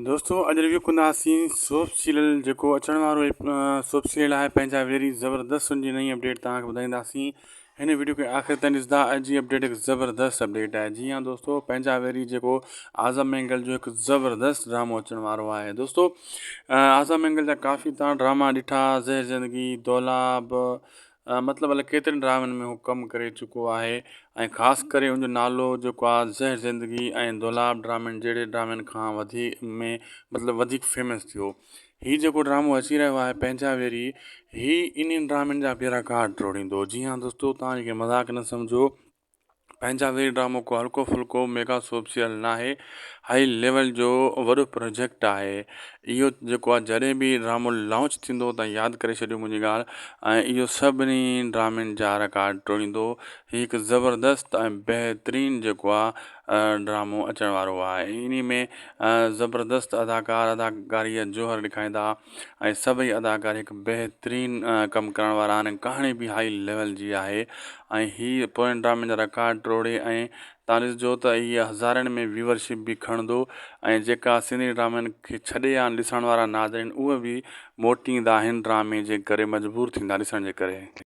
دوستو اڄ ريويو ڪنداسين سوپ سيريل جيڪو اچڻ وارو سوپ سيريل آهي پنهنجا ويري زبردست ان جي نئين اپڊيٽ توهان کي ٻڌائينداسين هن ويڊيو کي آخر تائين ڏسندا اڄ جي اپڊيٽ هڪ زبردست اپڊيٽ آهي جي ها دوستو پنهنجا ويري جيڪو اعظم مينگل جو هڪ زبردست ڊرامو اچڻ وارو آهي دوستو اعظم مينگل جا ڪافي تان ڊراما ڏٺا زهر زندگي دولاب مطلب الائي ڪيترن ڊرامن ۾ هو ڪم ڪري چڪو آهي ۽ خاص ڪري ان جو نالو جيڪو آهي زهر زندگي ۽ دولاب ڊرامن جهڙي ڊرامن کان وڌي ۾ مطلب وڌيڪ فيمس ٿيو. هي جيڪو ڊرامو اچي رهيو آهي پنهنجا ويري هي انهن ڊرامن جا به رڪارڊ ٽوڙيندو. جي ها دوستو توهان ان کي مذاق نه سمجهو. پنهنجا ويري ڊرامو ڪو هلڪو ڦلڪو ميگا سوپ سيريل ناهي هائي ليول جو وڏو پروجيڪٽ آهي اهو جيڪو آهي جڏهن به ڊرامو لانچ ٿيندو ته ياد ڪري ڇڏيو منهنجي ڳالهه ۽ اهو سڀني ڊرامن جا رڪارڊ ٽوڙيندو هي هڪ زبردست ۽ بهترين جيڪو آهي ڊرامو اچڻ وارو آهي انهي ۾ زبردست اداڪار اداڪاري جا جوهر ڏيکاريندا ۽ سڀئي اداڪار هڪ بهترين ڪم ڪرڻ وارا آهن ڪهاڻي به هائي ليول جي آهي ۽ هي پوئين ڊرامي جا رڪارڊ ٽوڙي ۽ تان ڏسجو ته هي هزارن ۾ ويور شپ به کڻندو ۽ جيڪا سنڌي ڊرامن کي ڇڏي آهن ڏسڻ وارا ناظرين اهي به موٽي ايندا هن ڊرامي جي ڪري مجبور ٿيندا ڏسڻ جي ڪري.